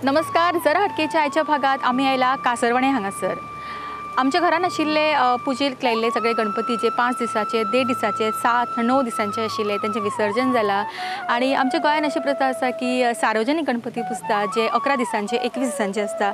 नमस्कार, जरा हटकेच्या आयच्या भागात आमी आयला कासरवणे हांगासर। आमच्या घरान आशिल्ले पुजेक लायिल्ले सगळे गणपतीचे 5 दिसाचे, 1.5 दिसाचे, 7-9 दिसांचे आशिल्ले, तांचें विसर्जन जाला। आनी आमच्या गोंयान अशी प्रथा आसा की सार्वजनीक गणपती पुजता जे 11 दिसांचे, 21 दिसांचे आसता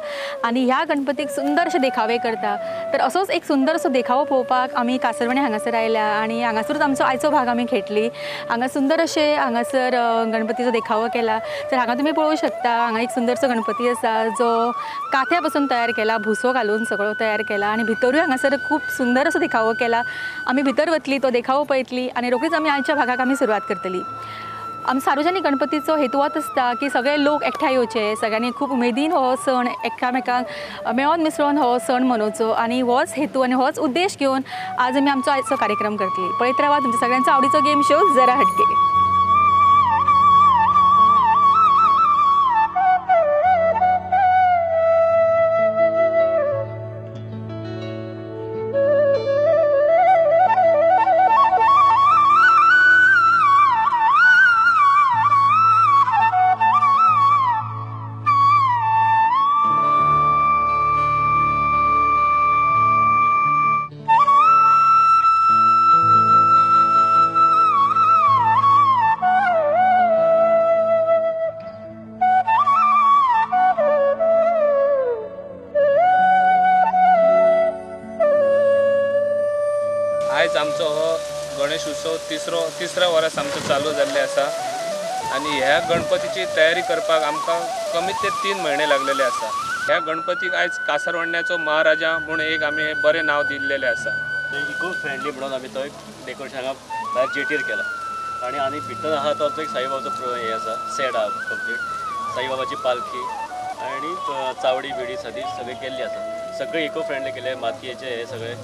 आनी ह्या गणपतीक सुंदर अशे देखावे करता। तर असोच एक सुंदर असो देखावो पळोवपाक आमी कासरवणे हांगासर आयल्या आनी हांगासरूच आमचो आयचो भाग आमी खेटली। हांगा सुंदर अशे हांगासर गणपतीचो देखावो केला। तर हांगा तुमी पळोवंक शकता, हांगा एक सुंदरसो गणपती आसा जो काथ्या पासून तयार केला, भुसो घालून सगळो तयार केला आनी भितरूय हांगासर खूब सुंदर असो देखावो केला। आमी भितर वतली, तो देखावो पळयतली आनी रोखडीच आमी आयच्या भागाक आमी सुरवात करतली। आम सार्वजनीक गणपतीचो हेतू होच आसता की सगळे लोक एकठांय येवचे, सगळ्यांनी खूब उमेदीन हो सण एकामेकांक मेळोन मिसळोन हो सण मनोवचो आनी होच हेतू आनी होच उद्देश घेवन आज आमी आमचो आयचो कार्यक्रम करतली। पळयत रावा तुमच्या सगळ्यांचो आवडीचो गेम शो जरा हटके। आयज आमचो हो गणेश उत्सव तिसरो वर्स आमचो चालू जाल्ले आसा आनी ह्या गणपतीची तयारी करपाक आमकां कमीत ते 3 म्हयने लागलेले आसा। ह्या गणपतीक आयज कासरवण्याचो महाराजा म्हूण एक आमी बरें नांव दिल्लेलें आसा। इको फ्रेंडली म्हणून आमी तो एक डेकोरेशन हांगा भायर जेटीर केला आनी आनी भितर आहा तो आमचो एक साईबाबाचो हें आसा, सेट आहा कंप्लीट, साईबाबाची पालखी आनी चावडी बिडी सदी सगळी केल्ली आसा। सगळें इको फ्रेंडली केले, मातयेचे हे सगळे।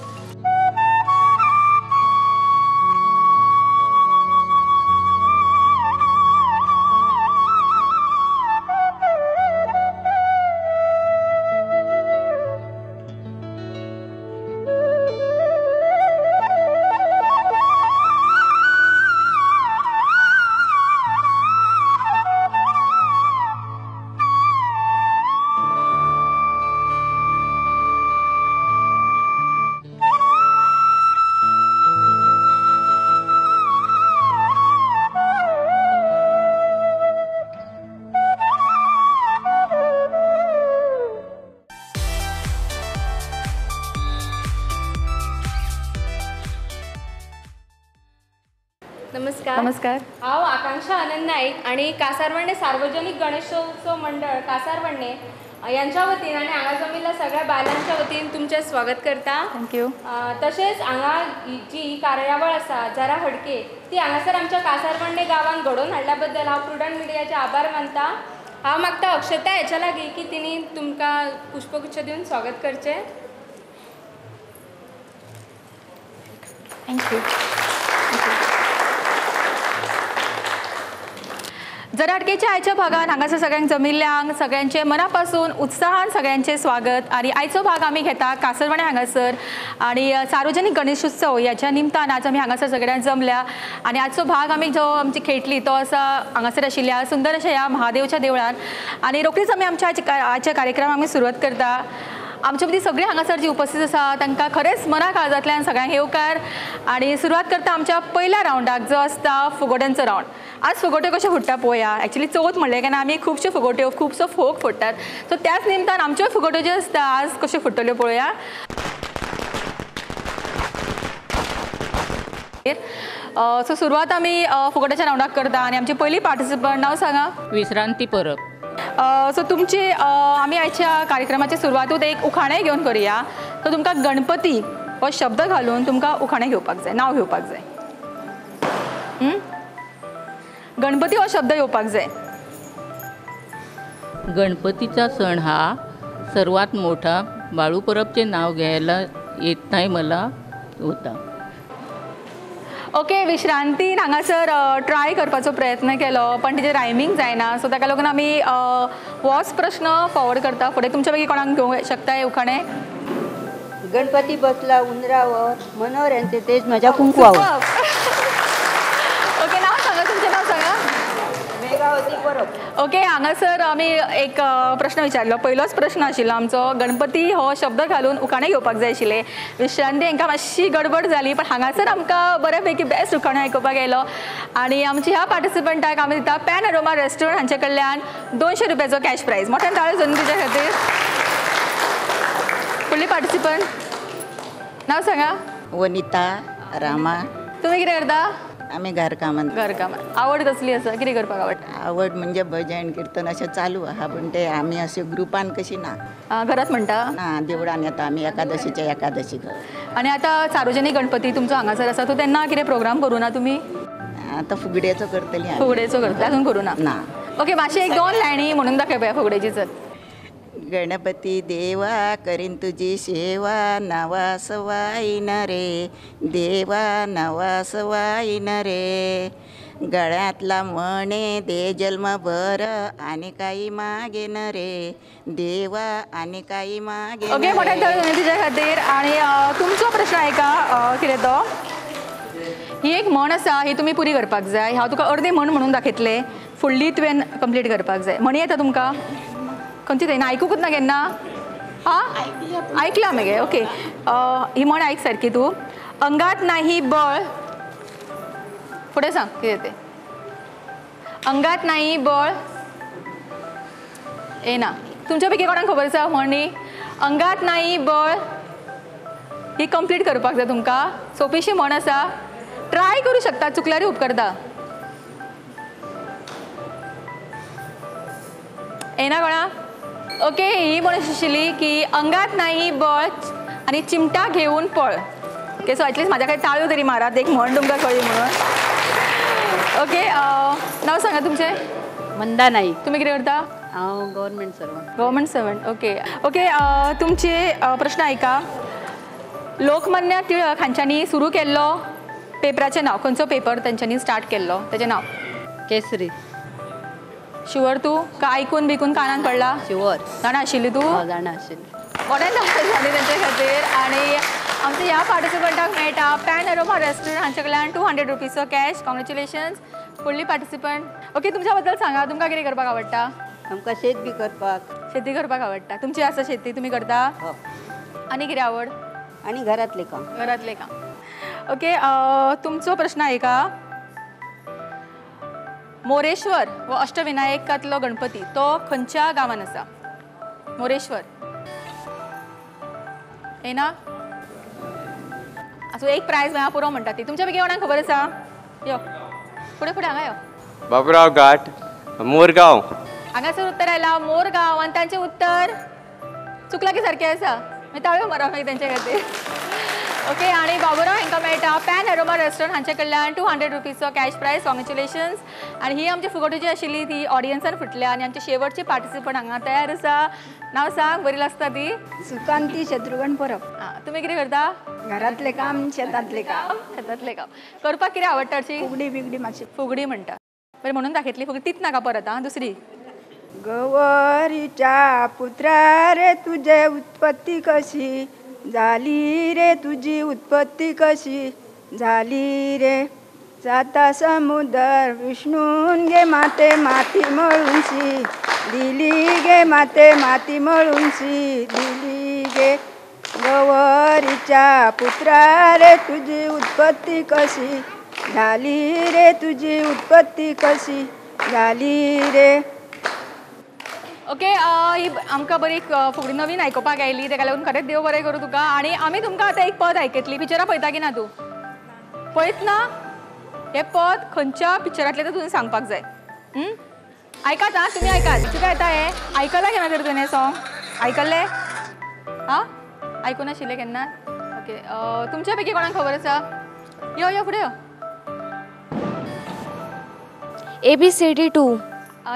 नमस्कार। नमस्कार, हांव आकांक्षा आनंद नाईक आनी कासारवणे सार्वजनीक गणेशोत्सव मंडळ कासारवणे यांच्या वतीन आनी हांगा जमिल्ल्या सगळ्या बायलांच्या वतीन तुमचें स्वागत करता। Thank you. तशेंच हांगा जी ही कार्यावळ आसा जरा हटके ती हांगासर आमच्या कासारवणे गांवांत घडोवन हाडल्या बद्दल हांव प्रुडंट मिडियाचे आभार मानता। हांव मागता अक्षता हेच्या लागीं की तिणी तुमकां पुष्पगुच्छ दिवन स्वागत करचें। Thank you. जरा हटकेच्या आयच्या भागान हांगासर सगळ्यांक जमिल्ल्यांक सगळ्यांचे मनापासून उत्साहान सगळ्यांचे स्वागत। आनी आयचो भाग आमी घेता कासरवणे हांगासर आनी सार्वजनीक गणेशोत्सव ह्याच्या निमतान आज आमी हांगासर सगळ्यांक जमल्या आनी आजचो भाग आमी जो आमची खेटली तो आसा हांगासर आशिल्ल्या सुंदर अशा ह्या महादेवच्या देवळान आनी रोखडीच आमी आमच्या आजच्या कार्यक्रमाक आमी सुरवात करता। आमच्या मदीं सगळीं हांगासर जी उपस्थित आसा तांकां खरेंच मना काळजांतल्यान सगळ्यांक येवकार आनी सुरवात करता आमच्या पयल्या रावंडाक जो आसता फुगोट्यांचो रावंड। आज फुगोट्यो कश्यो फुट्टा पळोवया। एक्चुअली चवथ म्हणलें केन्ना आमी खुबश्यो फुगोट्यो, खुबसो फोग फोडटात, सो त्याच निमतान आमच्यो फुगोट्यो ज्यो आसता आज कश्यो फुट्टल्यो पळोवया। सो सुरवात आमी फुगोट्याच्या रावंडाक करता आनी आमची पयली पार्टिसिपंट, नांव सांगा। विश्रांती परब। सो तुमची आमी आयच्या कार्यक्रमाची सुरवातूच एक उखाणें घेवन करुया। सो तुमकां गणपती हो शब्द घालून तुमकां उखाणें घेवपाक जाय, नांव घेवपाक जाय। गणपती हो शब्द येवपाक जाय। गणपतीचा सण हा सर्वात मोठा, बाळू परबचे नाव घ्यायला येत नाही मला होता। ओके, विश्रांतीन हांगासर ट्राय करपाचो प्रयत्न केलो पण तिचें रायमींग जायना, सो ताका लागून आमी होच प्रश्न फॉरवर्ड करता। फुडें तुमच्या पैकी कोणाक घेवंक शकता उखाणें? गणपती बसला उंदरावर, मनोहर यांचे तेज माझ्या कुंकवावर। ओके, नाव सांगा, तुमचें नाव सांगा। मेघावती परब। परब. ओके, हांगासर आमी एक प्रश्न विचारलो. पयलोच प्रश्न आशिल्लो आमचो, गणपती हो शब्द घालून उखाणें घेवपाक जाय आशिल्लें. विश्रांती हांकां मातशी गडबड जाली, पण हांगासर आमकां बऱ्यापैकी बेस्ट उखाणो आयकुपाक आयलो. आनी आमच्या ह्या पार्टिसिपंटाक आमी दिता पॅन अरोमा रेस्टॉरंट हांचे कडल्यान 200 रुपयाचो कॅश प्रायज. मोठ्यान ताळयो जावन तुज्या खातीर. फुडली पार्टिसिपंट, नांव सांगा. वनिता रामा. तुमी कितें करता? आमी घरकामांत. घरकामात. आवड कसली आसा, कितें करपाक आवडटा? आवड म्हणजे भजन किर्तन अशें चालू आहा, पूण ते आमी अशें ग्रुपान कशी ना. घरात म्हणटा ना, देवळान येता आमी एकादशीच्या एकादशीक. आनी आतां सार्वजनीक गणपती तुमचो हांगासर आसा, तो तेन्ना कितें प्रोग्राम करूं ना तुमी? आतां फुगड्याचो करतली. फुगडेचो करतले, अजून करूं ना? ना. ओके, मातशें एक 2 लायनी म्हणून दाखय पळया फुगडेची. चल. गणपती देवा करीन तुजी सेवा, नवा सवाईन रे देवा, नवा सवाईन रे. गळ्यातला म्हणे दे जन्मभर, आणि काही मागेन रे देवा, आणि काही मागे. ओके, मोठ्यान ताळयो तुज्या खातीर. आनी तुमचो प्रश्न आयका कितें तो, ही एक म्हण आसा, ही तुमी पुरी करपाक जाय. हांव तुका अर्दे म्हण म्हणून दाखयतलें, फुडली तुवें कंप्लीट करपाक जाय. म्हणी येता तुमकां? खंयची तेन्ना आयकूंकच ना केन्ना? हां, आयकलां मगे. ओके, ही म्हण आयक सारकी तूं. अंगात नाही बळ, फुडें सांग कितें तें. अंगात नाही बळ येना. तुमच्या पैकी कोणाक खबर आसा म्हणी? अंगात नाही बळ, ही कंप्लीट करपाक जाय तुमकां. सोंपीशी म्हण आसा, ट्राय करूं शकता, चुकल्यारूय उपकारता. येना कोणा? ओके, ही म्हण आशिल्ली की अंगात नाही बळ आनी चिमटा घेवन पळ. ओके, सो एटलिस्ट म्हाज्या खातीर ताळयो तरी मारात, एक म्हण तुमकां कळ्ळी म्हणून. ओके, नांव सांगा तुमचें. मंदा नाईक. तुमी कितें करता? हांव government servant. Government servant. Okay okay, तुमचे प्रश्न आयका. लोकमान्य टिळक हांच्यांनी सुरू केल्लो पेपराचें नांव, खंयचो पेपर तेंच्यांनी स्टार्ट केल्लो तेचें नांव? केसरी. शुवर तूं का आयकून बिकून कानान पडला? शुवर. जाणा आशिल्ली तूं? जाणा आशिल्ली. मोठ्यान ताळयो जाली तेंचे खातीर. आनी आमच्या ह्या पार्टिसिपंटाक मेळटा पॅन अरोमा रेस्टॉरंट हांचे कडल्यान 200 रुपीजचो कॅश. कॉंग्रेच्युलेशन्स. फुडली पार्टिसिपंट. ओके, तुमच्या बद्दल सांगा, तुमकां कितें करपाक आवडटा? आमकां शेत बी करपाक. शेती करपाक आवडटा. तुमची आसा शेती, तुमी करता? आनी कितें आवड? आनी घरांतलें काम. घरांतलें काम. ओके, तुमचो प्रश्न आयका. मोरेश्वर व अष्टविनायकांतलो गणपती तो खंयच्या गांवान आसा? मोरेश्वर येना? आसूं, एक प्रायज मेळ्ळा पुरो म्हणटा ती. तुमच्या पैकी कोणाक खबर आसा? यो फुडें फुडें हांगा यो. बाबुराव घाट, मोरगांव. हांगासर उत्तर आयलां मोरगांव, आनी तांचें उत्तर चुकलां की सारकें आसा. मागीर ताळयो मारप मागीर तेंचे खातीर. ओके, आनी बाबुराव हांकां मेळटा पॅन अरोमा रेस्टॉरंट हांचे कडल्यान 200 रुपीजचो कॅश प्रायज. कॉंग्रेच्युलेशन्स. आनी ही आमची फुगोटी जी आशिल्ली ती ऑडियन्सान फुटल्या आनी आमचे शेवटचे पार्टिसिपंट हांगा तयार आसा. नांव सांग, बरी लागता ती. सुकांती शत्रुघ्न परब. तुमी कितें करता? घरांतलें काम, शेतांतलें काम. शेतांतलें काम करपाक कितें आवडटा? अशी फुगडी बिगडी मातशी. फुगडी म्हणटा. बरें, म्हणून दाखयतली फुगडी तीच नाका परत. आं, दुसरी. गवरीच्या पुत्रा रे तुजे उत्पत्ती कशी झाली रे, तुजी उत्पत्ती कशी झाली रे. जाता समुदर विष्णून गे माते माती मळूनशी दिली गे, माते माती मळूनशी दिली गे. गवरीच्या पुत्रा रे तुजी उत्पत्ती कशी झाली रे, तुजी उत्पत्ती कशी झाली रे. ओके, ही आमकां बरी फुगडी नवीन आयकुपाक आयली, तेका लागून खरेंच देव बरें करूं तुका. आनी आमी तुमकां आतां एक पद आयकतली. पिक्चरां पळयता की ना तूं? पळयत ना? हें पद खंयच्या पिक्चरांतलें तें तुवें सांगपाक जाय. आयकात आं, तुमी आयकात. तुका येता हें? आयकलां केन्ना तर तुवें हें सॉंग? आयकल्लें? आं, आयकूं नाशिल्लें केन्ना? ओके, तुमच्या पैकी कोणाक खबर आसा? यो यो फुडें यो. ABCD 2.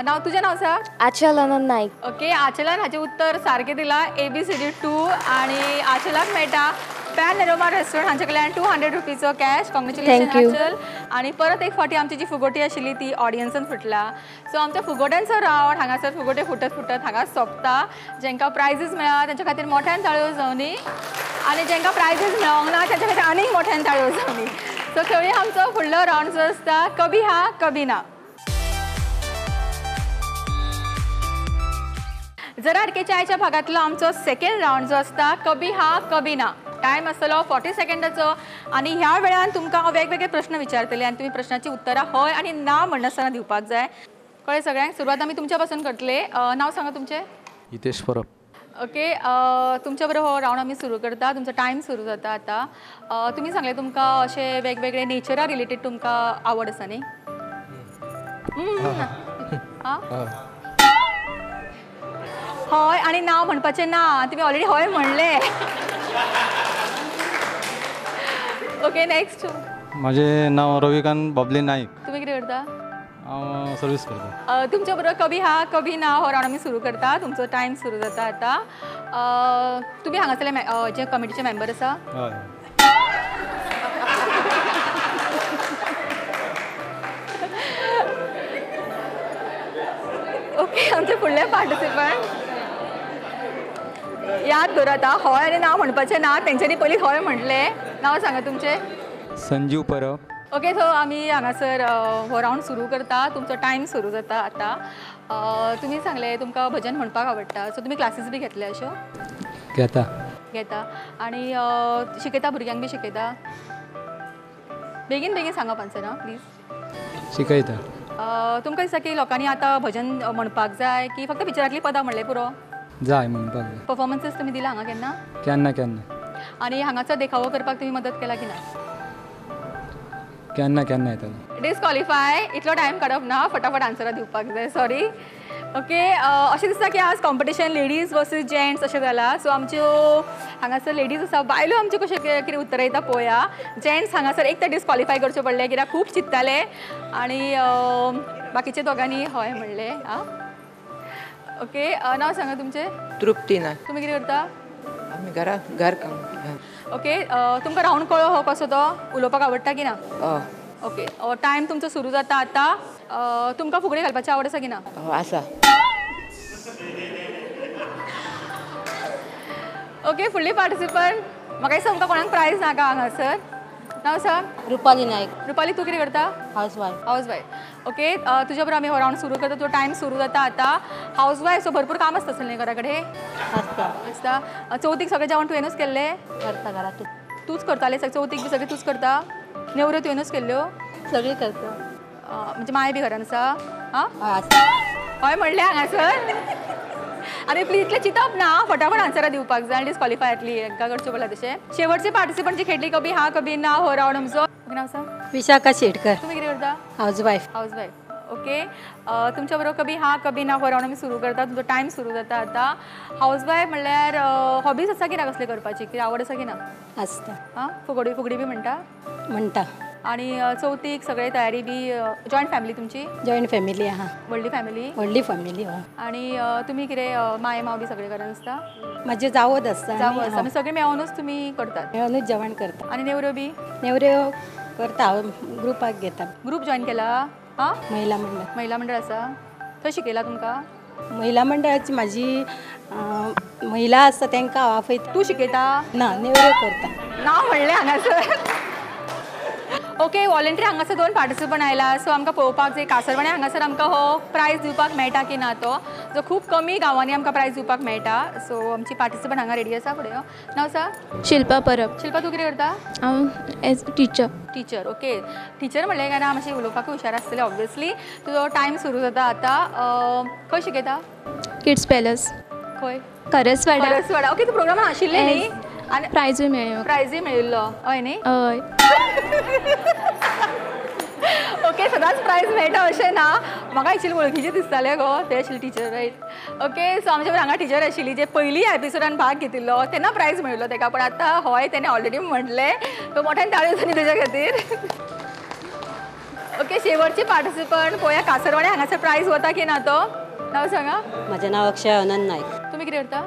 नांव तुजें नांव आसा? आचल आनंद नाईक. ओके, आचलान हाचें उत्तर सारकें दिलां, ABCD 2. आनी आचलाक मेळटा पॅन अरोमा रेस्टॉरंट हांचे कडल्यान 200 रुपीजचो कॅश. कॉंग्रेच्युलेशन आचल. आनी परत एक फावटी आमची जी फुगोटी आशिल्ली ती ऑडियन्सान फुटला. सो आमच्या फुगोट्यांचो रावंड हांगासर फुगोटे फुटत फुटत हांगा सोंपता. जांकां प्रायजीस मेळ्ळा तेंच्या खातीर मोठ्यान ताळयो जावनी, आनी जांकां प्रायजीस मेळोंक ना तेंच्या खातीर आनीक मोठ्यान ताळयो जावनी. सो खेळुया आमचो फुडलो रावंड जो आसता कभी हा कभी ना. जरा हडकेच्या आयच्या भागांतलो आमचो सेकंड रावंड जो आसता कभी हा कभी ना. टायम आसतलो 40 सेकंडाचो आनी ह्या वेळान तुमकां हांव वेगवेगळे प्रश्न विचारतले आनी तुमी प्रश्नाची उत्तरां हय आनी ना म्हणनासतना दिवपाक जाय. कळ्ळें सगळ्यांक? सुरवात आमी तुमच्या पासून करतले. नांव सांगा तुमचें. हितेश परब. ओके, तुमच्या बरोबर हो रावंड आमी सुरू करता. तुमचो टायम सुरू जाता आतां. तुमी सांगलें तुमकां अशें वेगवेगळे नेचरा रिलेटेड तुमकां आवड आसा न्ही? हय आनी ना म्हणपाचें ना, तुमी ऑलरेडी हय म्हणलें. Okay, next. म्हजें नांव रविकांत बबली नाईक. तुमी कितें करता? हांव सर्वीस करता. तुमच्या बरोबर कभी हा कभी ना हो रावंड आमी सुरू करता. तुमचो टायम सुरू जाता आतां. तुमी हांगासरले जे कमिटीचे मेंबर आसा? हय. ओके, आमचे फुडले पार्टिसिपंट याद दवरात हय आनी ना म्हणपाचें ना. तेंच्यांनी पयलीं हय म्हणलें. नांव सांगा तुमचें. संजीव परब. ओके, सो आमी हांगासर हो रावंड सुरू करता. तुमचो टायम सुरू जाता आतां. तुमी सांगलें तुमकां भजन म्हणपाक आवडटा, सो तुमी क्लासीस बी घेतले अश्यो? घेता. घेता आनी शिकयता भुरग्यांक बी शिकयता? बेगीन बेगीन सांगप आन्सर आं प्लीज. शिकयता. तुमकां दिसता की लोकांनी आतां भजन म्हणपाक जाय की फक्त पिक्चरांतलीं पदां म्हणलें पुरो? जाय म्हणपाक जाय. परफॉर्मन्सीस तुमी दिला हांगा केन्ना? केन्ना केन्ना. आनी हांगाचो देखावो करपाक तुमी मदत केला की ना? केन्ना केन्ना येतालो. डिस्क्वॉलिफाय. इतलो टायम काडप ना, फटाफट आन्सरां दिवपाक जाय. सॉरी. ओके, अशें दिसता की आज कॉम्पिटिशन लेडीज वर्सीस जेंट्स अशें जालां. सो आमच्यो हांगासर लेडीज आसा, बायलो आमच्यो कश्यो कितें उत्तरां दिता पळोवया. जेंट्स हांगासर एक तर डिस्क्वॉलिफाय करचें पडलें कित्याक खूब चिंत्ताले आनी बाकीचे दोगांनी हय म्हणलें. आं, ओके, नांव सांगा तुमचें. तृप्ती नायक. तुमी कितें करता? आमी घरा घर काम. ओके, तुमकां रावंड कळ्ळो हो कसो तो? उलोवपाक आवडटा की ना? ओके, टायम तुमचो सुरू जाता आतां. तुमकां फुगडी घालपाची आवड आसा की ना? आसा. ओके, फुडली पार्टिसिपंट. म्हाका दिसता तुमकां कोणाक प्रायज नाका हांगासर. नांव सांग. रुपाली नायक. रुपाली, तूं कितें करता? हावजवायफ. हावजवायफ. ओके, तुज्या बरोबर आमी हो रावंड सुरू करता. तुजो टायम सुरू जाता आतां. हावजवायफ सो भरपूर काम आसता न्ही घरा कडेन? आसता. आसता. चवथीक सगळें जेवण तुवेंनूच केल्लें? करता घरांत. तूंच करतालें सगळें? चवथीक बी सगळें तूंच करता? नेवऱ्यो तुवेंनूच केल्ल्यो? सगळें करता. म्हणजे माय बी घरान आसा? आं, आसा. हय म्हणलें हांगासर. आनी प्लीज इतलें चिंतप ना, फटाफट आन्सरां दिवपाक जाय आनी डिस्क्वॉलिफाय जातली हांकां करचें पडलां तशें. शेवटचे पार्टिसिपंट जी खेळटली कभी हा कभी ना हो रावंड आमचो. नांव सांग. विशाखा शेटकर. तुमी कितें करता? हावजवायफ. हावजवायफ. ओके, तुमच्या बरोबर कभी हा कभी ना हो रावंड आमी सुरू करता. तुमचो टायम सुरू जाता आतां. हावजवायफ म्हणल्यार हॉबीज आसा की ना कसले करपाची? कितें आवड आसा की ना? आसता. आं, फुगडी फुगडी बी म्हणटा? म्हणटा. आनी चवथीक सगळे तयारी बी? जॉयंट फॅमिली तुमची? जॉयंट फॅमिली आहा. व्हडली फॅमिली? व्हडली फॅमिली. हय. आनी तुमी कितें माय माव बी सगळे घरान आसता? म्हजे जावत आसता. जावो आसता. मागीर सगळे मेळोनूच तुमी करतात? मेळोनूच जेवण करता. आनी नेवऱ्यो बी? नेवऱ्यो करता हांव, ग्रुपाक घेता. ग्रूप जॉयन केला? आं, महिला मंडळ. महिला मंडळ आसा, थंय शिकयला तुमकां? महिला मंडळाची म्हाजी महिला आसता तांकां हांव आपयता. तूं शिकयता? ना, नेवऱ्यो करता. ना म्हणलें हांगासर. ओके, वॉलंटियर हांगासर 2 पार्टिसिपंट आयला. सो आमकां पळोवपाक जाय कासरवाणे हांगासर आमकां हो प्रायज दिवपाक मेळटा की ना तो, जो खूब कमी गांवांनी आमकां प्रायज दिवपाक मेळटा. सो आमची पार्टिसिपंट हांगा रेडी आसा. फुडें नांव सांग. शिल्पा परब. शिल्पा, तूं कितें करता? हांव as teacher. Teacher. Okay, teacher म्हणलें काय ना मातशें उलोवपाकूय हुशार आसतलें ऑब्वियसली. तुजो टायम सुरू जाता आतां. खंय शिकयता? Kids palace. खंय? करसवाडा. करसवाडा. ओके, तूं प्रोग्रामान आशिल्लें न्ही? आनी प्रायजूय मेळ्ळो. प्रायजूय मेळिल्लो हय न्ही? हय. ओके, सदांच प्रायज मेळटा अशें ना. म्हाका एक्चुअली वळखीचें दिसतालें गो ते आशिल्ली टिचर, रायट? ओके, सो आमच्या हांगा टिचर आशिल्ली जे पयली एपिसोडान भाग घेतिल्लो तेन्ना प्रायज मेळिल्लो तेका, पण आतां हय तेणें ऑलरेडी म्हणलें, तो मोठ्यान ताळयो जाली तेज्या खातीर. ओके, शेवटची पार्टिसिपंट पळोवया कासरवाणे हांगासर प्रायज वता की ना तो. नांव सांगा. म्हजें नांव अक्षय आनंद नायक. तुमी कितें करता?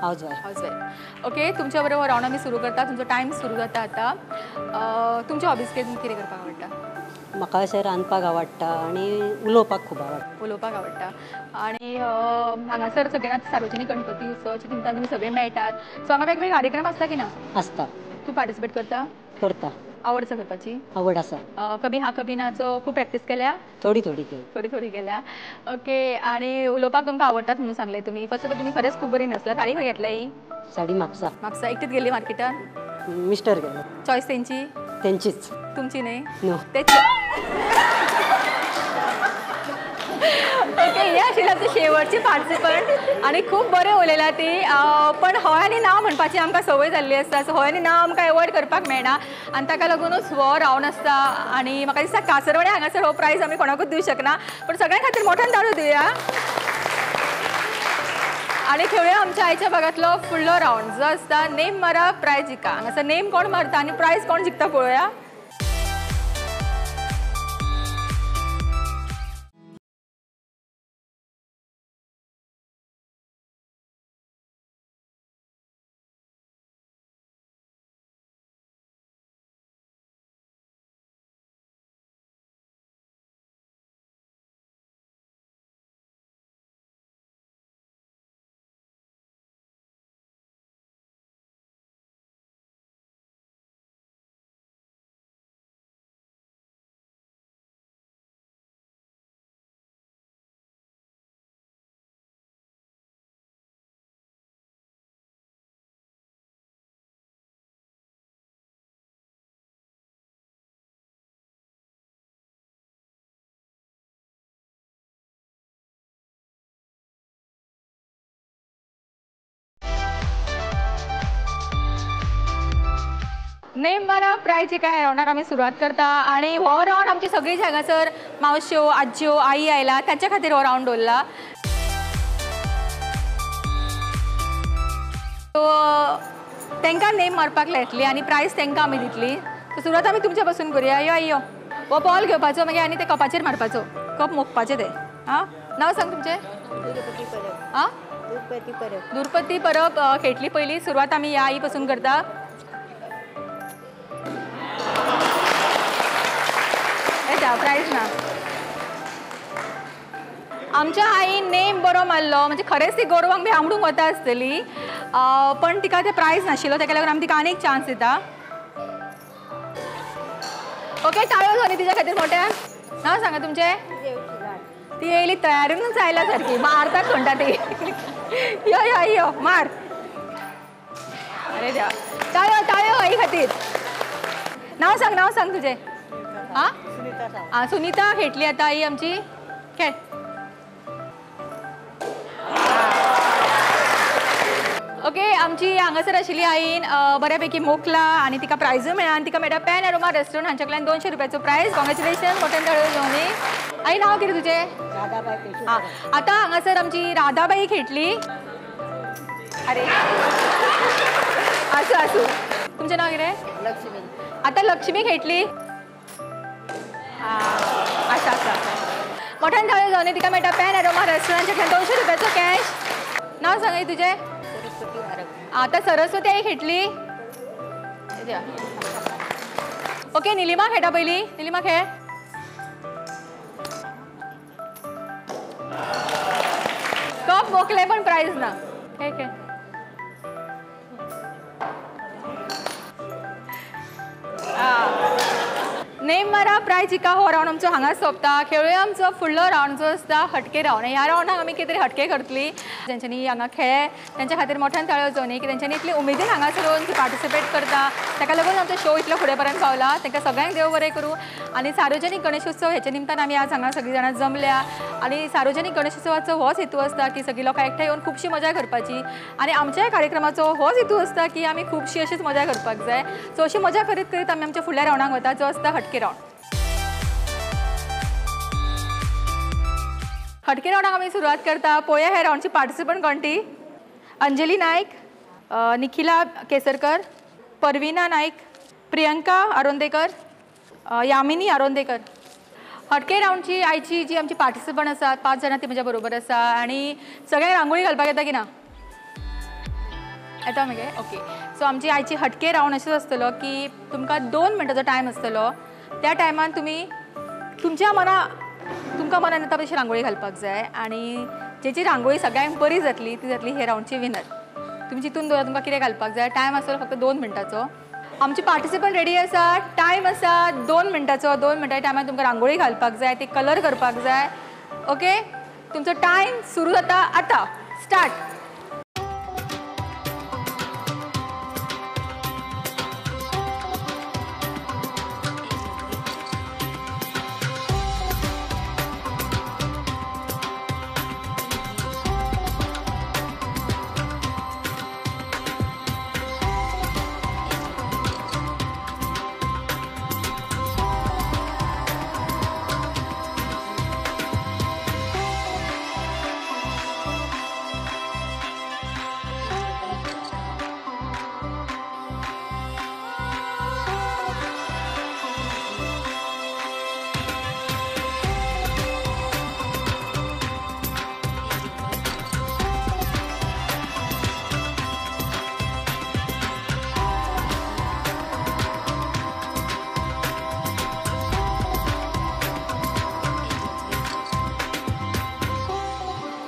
हावजवायफ. हावजवायफ. ओके, तुमच्या बरोबर रावंड आमी सुरू करता. तुमचो टायम सुरू जाता आतां. तुमच्या हॉबीज कितें कितें करपाक आवडटा? म्हाका अशें रांदपाक आवडटा आनी उलोवपाक खूब आवडटा. उलोवपाक आवडटा. आनी हांगासर सगळ्यांत सार्वजनीक गणपती उत्सवाच्या निमतान तुमी सगळे मेळटात, सो हांगा वेगवेगळे कार्यक्रम आसता की ना? आसता. तूं पार्टिसिपेट करता? करता. आवड आसा करपाची? आवड आसा. कभी हा कभी नाचो खूब प्रॅक्टीस केल्या? थोडी थोडी केली. थोडी थोडी केल्या. ओके, आनी उलोवपाक तुमकां आवडटात म्हणून सांगलें तुमी. फक्त तुमी खरेंच खूब बरी न्हेसला. साडी खंय घेतल्या ही? साडी म्हापसा. म्हापसा एकटीच गेली मार्केटान? मिस्टर गेलो. चॉयस तेंची? तेंचीच. तुमची न्ही? नो. तेच. ओके, हे आशिल्ले आमचे शेवटची पार्टिसिपंट आनी खूब बरें उलयला ती. पण हय आनी ना म्हणपाची आमकां संवय जाल्ली आसता. सो हय आनी ना आमकां एवॉयड करपाक मेळना आनी ताका लागूनच हो रावंड आसता. आनी म्हाका दिसता कासरवाडे हांगासर हो प्रायज आमी कोणाकूच दिवंक शकना, पण सगळ्यां खातीर मोठ्यान ताळो दिवया. आनी खेळुया आमच्या आयच्या भागांतलो फुडलो रावंड जो आसता नेम मारा प्रायज जिका. हांगासर नेम कोण मारता आनी प्रायज कोण जिखता पळोवया. नेम मारा प्रायज जिका ह्या रावंडाक आमी सुरवात करता. आनी हो रावंड आमची सगळी हांगासर मावश्यो, आज्यो, आई आयला तांच्या खातीर हो रावंड दवरला. सो तांकां नेम मारपाक लायतली आनी प्रायज तांकां आमी दितली. सो सुरवात आमी तुमच्या पासून करुया. यो आई यो, हो बॉल घेवपाचो मागीर आनी ते कपाचेर मारपाचो, कप मोखपाचें तें. आं, नांव सांग तुमचें? आं, दुर्पती परब. खेळटली पयली. सुरवात आमी ह्या आई पासून करता. प्रायज ना. आमच्या आईन नेम बरो मारलो, म्हणजे खरेंच ती गोरवांक बी आमडूंक वता आसतली, पण तिका ते प्रायज नाशिल्लो, ताका लागून आमी तिका आनीक चान्स दिता. ओके, टाळयो जाली तिच्या खातीर मोठ्यान. नांव सांगा तुमचें? ती येयली तयारीनूच आयला सारकी, मारतात म्हणटा ती. यो यो यो मार. अरे देवा, टाळयो टाळयो आई खातीर. नांव सांग, नांव सांग तुजें. आं, आं, सुनीता खेळटली आतां आई आमची. खेळ. ओके, आमची हांगासर आशिल्ली आईन बऱ्यापैकी मोखला आनी तिका प्रायजूय मेळ्ळा आनी तिका मेळटा पॅन अरोमा रेस्टॉरंट हांच्या कडल्यान 200 रुपयाचो प्रायज. कॉंग्रेच्युलेशन, मोठ्यान टाळयो जावनी. आई नांव कितें तुजें? आं, आतां हांगासर आमची राधाबाई खेळटली. अरे आसूं आसूं, तुमचें नांव कितें? लक्ष्मी. आतां लक्ष्मी खेळटली. आसा आसा, मोठ्यान टाळयो जावनी. तिका मेळटा पॅन अरोमा रेस्टॉरंटाच्या कडल्यान 200 रुपयाचो कॅश. नांव सांग तुजें? आतां सरस्वती आई खेळटली. ओके, निलिमा खेळटा पयली. निलिमा खेळ. कप मोखले पण प्रायज ना. खेळ खेळ. नेम मारा प्रायज जिका हो रावंड आमचो हांगा सोंपता. खेळुया आमचो फुडलो रावंड जो आसता हटके रावंड. ह्या रावंडाक आमी कितें तरी हटके करतली. जेंच्यांनी हांगा खेळ्ळे तेंच्या खातीर मोठ्यान ताळयो जावनी की तेंच्यांनी इतली उमेदीन हांगासर येवन पार्टिसिपेट करता, ताका लागून आमचो शो इतलो फुडें पर्यंत पावला. तांकां सगळ्यांक देव बरें करूं. आनी सार्वजनीक गणेशोत्सव हेच्या निमतान आमी आज हांगा सगळीं जाणां जमल्या. आनी सार्वजनीक गणेशोत्सवाचो होच हेतू आसता की सगळीं लोकां एकठांय येवन खुबशी मजा करपाची. आनी आमच्याय कार्यक्रमाचो होच हेतू आसता की आमी खुबशी अशीच मजा करपाक जाय. सो अशी मजा करीत करीत आमी आमच्या फुडल्या रावंडाक वता जो आसता हटके रावंड. हटके रावंडाक आमी सुरवात करता. पळोवया ह्या रावंडची पार्टिसिपंट कोण ती. अंजली नायक, निखिला केसरकर, परवीना नायक, प्रियंका आरोंदेकर, यामिनी आरोंदेकर. हटके रावंडची आयची जी आमची पार्टिसिपंट आसात 5 जाणां ती म्हज्या बरोबर आसा. आनी सगळ्यांक रांगोळी घालपाक येता की ना? येता मगे? ओके. सो आमची आयची हटके रावंड अशेंच आसतलो की तुमकां 2 मिनटांचो टायम आसतलो. त्या टायमान तुमी तुमच्या मना तुमकां मनान येता तशी रांगोळी घालपाक जाय. आनी जेची रांगोळी सगळ्यांक बरी जातली ती जातली हे रावंडची विनर. तुमी चिंतून दवरा तुमकां कितें घालपाक जाय. टायम आसतलो फक्त 2 मिनटांचो. आमचे पार्टिसिपंट रेडी आसा. टायम आसा 2 मिनटाचो. 2 मिनटाच्या टायमान तुमकां रांगोळी घालपाक जाय, ती कलर करपाक जाय. ओके, तुमचो टायम सुरू जाता आतां. Start.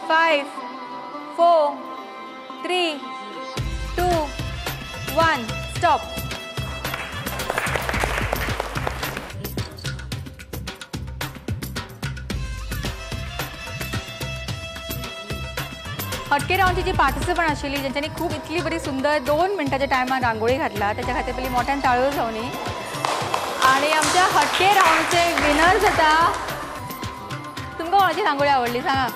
5, 4, 3, 2, 1, stop. हटके राउंडची जी पार्टिसिपंट आशिल्ली जेंच्यांनी खूब इतली बरी सुंदर 2 मिनटाच्या टायमान रांगोळी घातला, त्याच्या खातीर पयलीं मोठ्यान ताळयो जावनी. आनी आमच्या हटके राउंडचे विनर जाता. तुमकां कोणाची रांगोळी आवडली सांगा?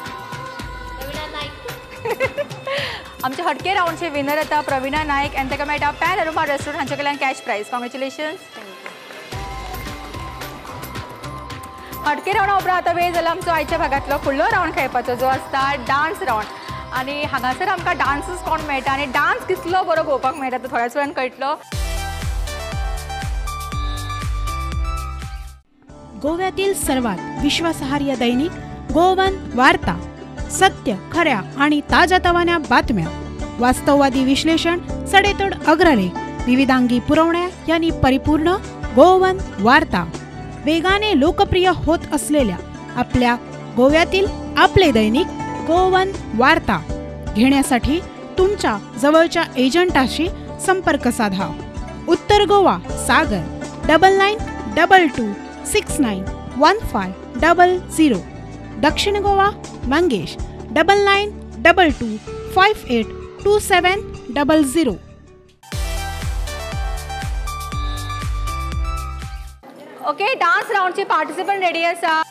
आमच्या हटके राउंडचे विनर आता प्रवीणा नायक आनी ताका मेळटा पॅन अरोमा रेस्टॉरंट हांचे कडल्यान कॅश प्रायज. कॉंग्रेच्युलेशन्स. हटके राउंडा उपरांत आतां वेळ जाला आमचो आयच्या भागांतलो फुडलो राउंड खेळपाचो, जो आसता डान्स राउंड. आनी हांगासर आमकां डान्सूच कोण मेळटा आनी डान्स कितलो बरो पळोवपाक मेळटा तो थोड्याच वेळान कळटलो. गोव्यातील सर्वात विश्वासार्ह दैनिक गोवन वार्ता. सत्य, खऱ्या आणि ताज्या बातम्या, वास्तववादी विश्लेषण, सडेतोड अग्रलेख, विविधांगी पुरवण्या यांनी परिपूर्ण गोवन वार्ता. वेगाने लोकप्रिय होत असलेल्या आपल्या गोव्यातील आपले दैनिक गोवन वार्ता घेण्यासाठी तुमच्या जवळच्या एजंटाशी संपर्क साधा. उत्तर गोवा सागर 9922 69 1500. दक्षिण गोवा मंगेश 9922 58 2700. ओके, डान्स राउंडचे पार्टिसिपंट रेडी आसा.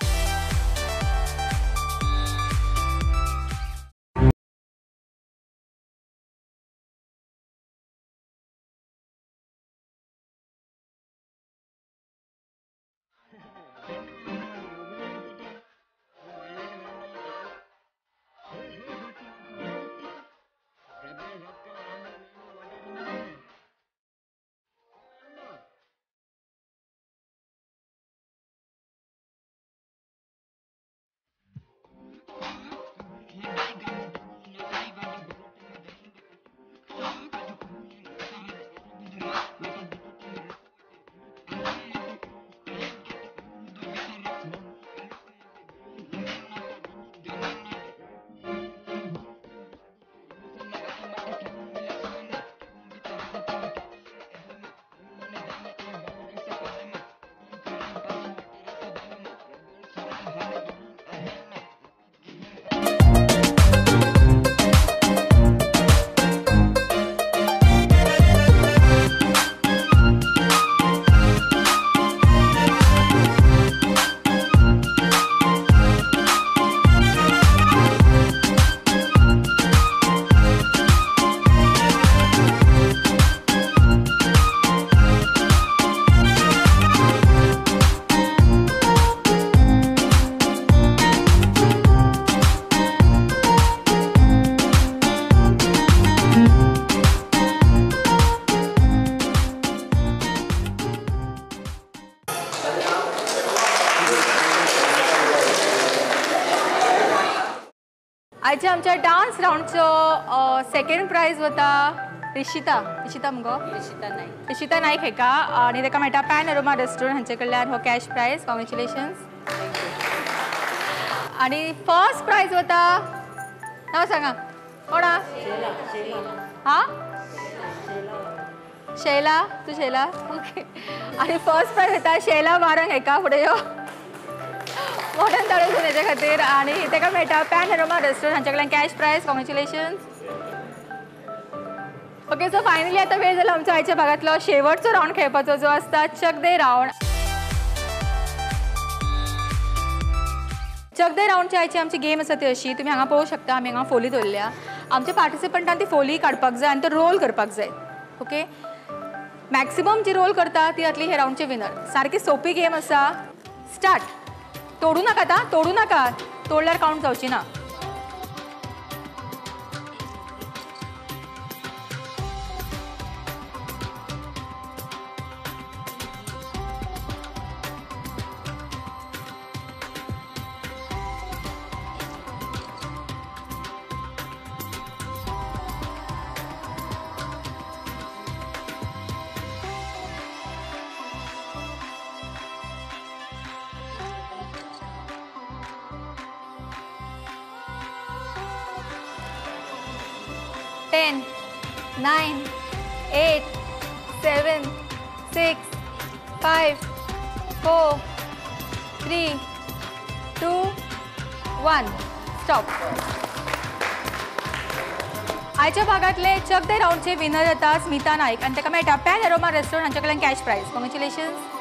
आयच्या आमच्या डान्स राउंडचो सेकंड प्रायज वता रिशिता. रिशिता मुगो? रिशिता नायक. रिशिता नायक हेका आनी ताका मेळटा पॅन अरोमा रेस्टॉरंट हांचे कडल्यान हो कॅश प्रायज. कॉंग्रेच्युलेशन्स. आनी फर्स्ट प्रायज वता, नांव सांगा कोणा? हा, शैला, तूं शैला, ओके. आनी फर्स्ट प्रायज येता शैला वारंग हेका फुडें यो, मोठ्यान ताळयो घेवन हेच्या खातीर. आनी तेका मेळटा पॅनोरमा रेस्टोरंट हांच्या कडल्यान cash prize. Congratulations. Okay, so finally आतां वेळ जाला आमच्या आयच्या भागांतलो शेवटचो रावंड खेळपाचो, जो आसता चक दे रावंड. चक दे रावंडची आयची आमची गेम आसा ती अशी, तुमी हांगा पळोवंक शकता आमी हांगा फोली दवरल्या. आमच्या पार्टिसिपंटान ती फोली काडपाक जाय आनी तो रोल करपाक जाय. ओके, मॅक्सिमम जी रोल करता ती जातली हे रावंडची विनर. सारकी सोंपी गेम आसा. स्टार्ट. तोडू नाका आतां, तोडू नाका, तोडल्यार कावंट जावची ना. 10, 9, 8, 7, 6, 5, 4, 3, 2, 1. स्टॉप. आयच्या भागांतले चक दे रावंडचे विनर जाता स्मिता नायक आनी ताका मेळटा पॅनोरमा रेस्टोरंट हांच्या कडल्यान कॅश प्रायज. कॉंग्रेच्युलेशन्स.